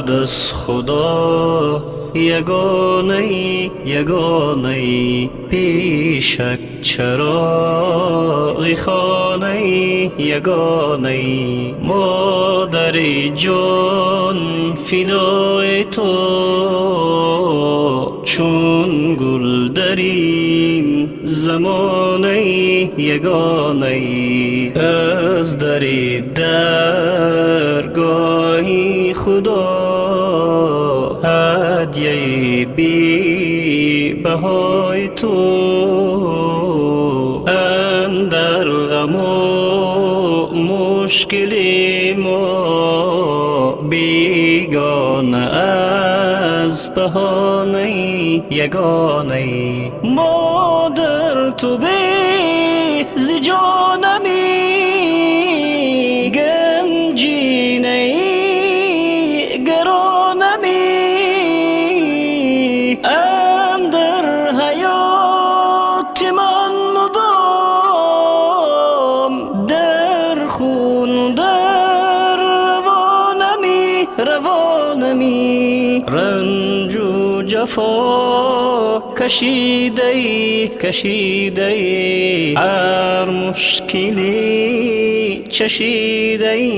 Баъд аз Худо ягонаи, ягонаи, бешак чароғи хонаи, ягонаи, модари ҷон фидои ту, чун гул дар ин замонаи, ягонаи, аз дари даргоҳи Худо ҳадяи бебаҳои ту, андар ғаму мушкили мо бегона аз баҳонаи, ягонаи, модар ту бе зи ҷонами ганҷинаи гаронами, андар ҳаёти ман мудом дар хун дар равонами, равонами, ранҷу ҷафо кашидаи, кашидаи, ҳар мушкиле чашидаи,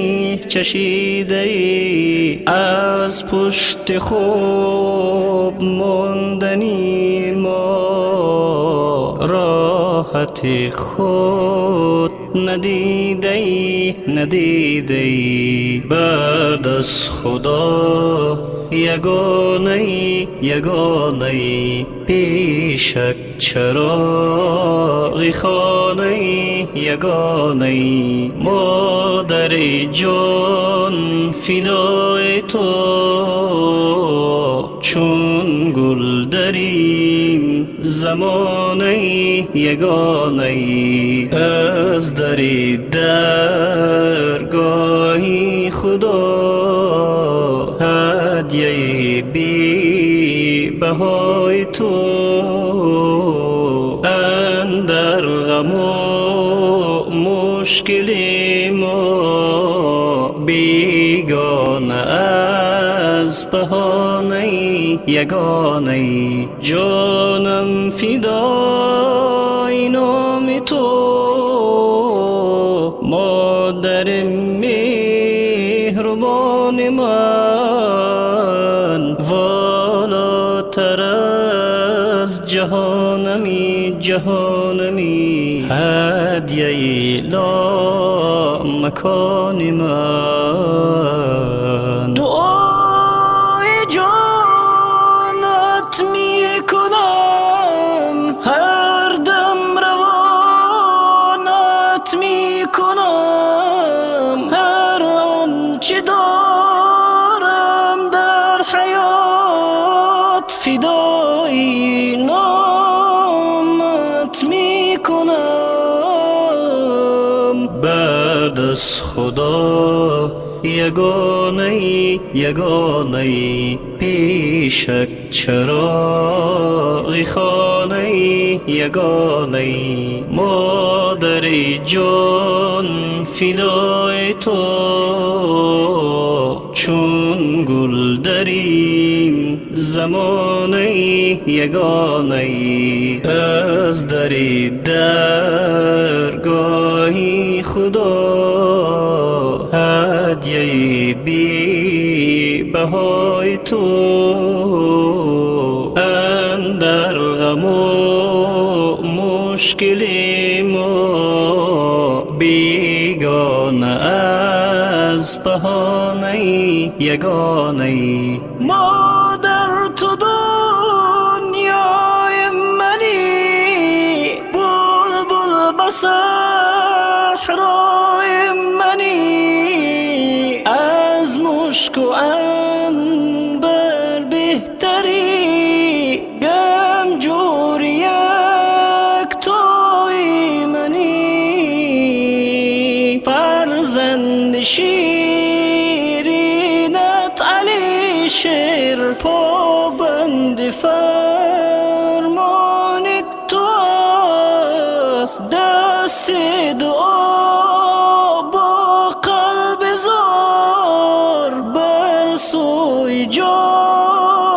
чашидаи, аз пушти хуб мондани мо роҳати худ надидаи, надидаи. Баъд аз Худо ягонаи, ягонаи, бешак чароғи хонаи, ягонаи, модари ҷон фидои ту, чун гул дар ин замонаи, ягонаи, аз дари даргоҳи Худо ҳадяи бебаҳои ту, андар ғаму мушкили мо бегона аз баҳонаи, ягонаи, ҷонам фидои номи ту, модари меҳрубони ман, волотар аз ҷаҳонами, ҷаҳонами, ҳадяи ломакони ман. Дуои ҷонат мекунам, ҳар дам равонат мекунам, ҳар он чи дорам дар ҳаёт фидои номат мекунам. Баъд аз Худо ягонаи, ягонаи, бешак чароғи хонаи, ягонаи, модари ҷон фидои ту, чун гул дар ин замонаи, ягонаи, аз дари даргоҳи Худо ҳадяи бебаҳои ту, андар ғаму мушкили мо бегона аз баҳонаи, ягонаи, модар ту дунёи мани, булбул ба саҳрои мани, аз мушку анбар беҳтарӣ, ганҷури яктои мани, фарзанди ширинат Алишер, побанди фармони ту аст, дасти дуо бо қалби зор. сӯи ҷонони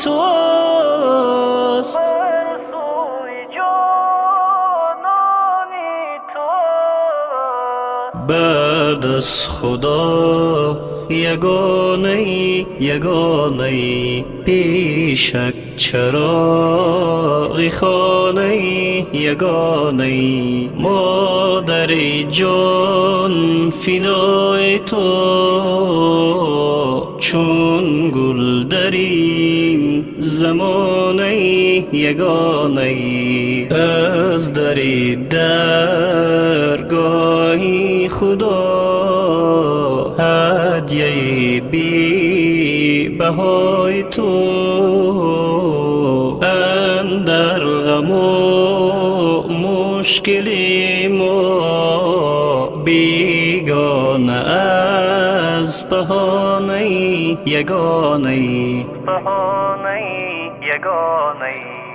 туаст. Ҳар сӯи ҷонони туаст. Баъд аз Худо ягонаи, ягонаи, бешак чароғи хонаи, ягонаи, модари ҷон, фидои ту, чун гул дар ин замонаи, ягонаи, аз дари даргоҳи Худо ҳадияи бебаҳои ту, андар ғаму мушкили мо бегона аз баҳонаи, ягонаи, баҳонаи, ягонаи.